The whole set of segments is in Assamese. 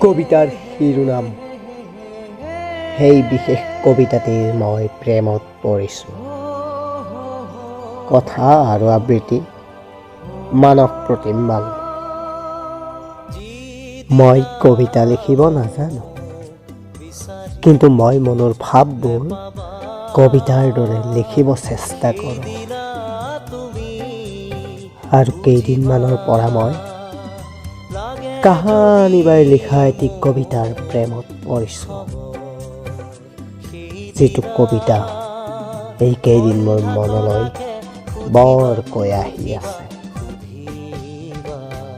কবিতাৰ শিৰোনাম। সেই বিশেষ কবিতাটিৰ মই প্ৰেমত পৰিছোঁ। কথা আৰু আবৃত্তি মানস প্ৰতিম বাল। মই কবিতা লিখিব নাজানো, কিন্তু মই মনৰ ভাৱবোৰ কবিতাৰ দৰে লিখিব চেষ্টা কৰোঁ। আৰু কেইদিনমানৰ পৰা মই কাহানিবাই লিখা এটি কবিতাৰ প্ৰেমত পৰিছোঁ, যিটো কবিতা এইকেইদিন মোৰ মনলৈ বৰকৈ আহি আছে।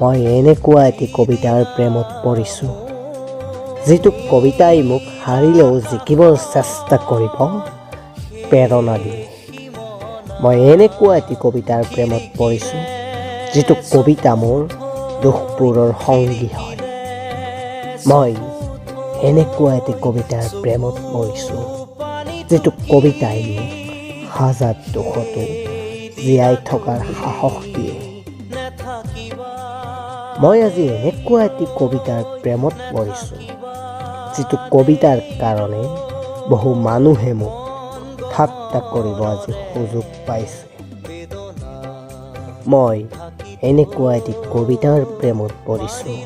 মই এনেকুৱা এটি কবিতাৰ প্ৰেমত পৰিছোঁ, যিটো কবিতাই মোক হাৰিলেও জিকিবৰ চেষ্টা কৰিব প্ৰেৰণা দিয়ে। মই এনেকুৱা এটি কবিতাৰ প্ৰেমত পৰিছোঁ, যিটো কবিতা মোৰ দুখবোৰৰ সংগী হয়। মই এনেকুৱা এটি কবিতাৰ প্ৰেমত পৰিছোঁ, যিটো কবিতাই মোক হাজাৰ দুখতো জীয়াই থকাৰ সাহস দিয়ে। মই আজি এনেকুৱা এটি কবিতাৰ প্ৰেমত পৰিছোঁ, যিটো কবিতাৰ কাৰণে বহু মানুহে মোক ঠাট্টা কৰিব আজি সুযোগ পাইছে। মই এনেকুৱা এটি কবিতাৰ প্ৰেমত পৰিছোঁ,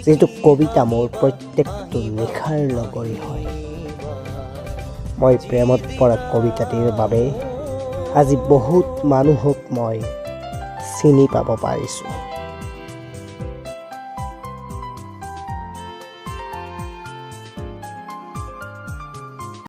যিটো কবিতা মোৰ প্ৰত্যেকটো নিশাৰ লগৰী হয়। মই প্ৰেমত পৰা কবিতাটিৰ বাবে আজি বহুত মানুহক মই চিনি পাব পাৰিছোঁ।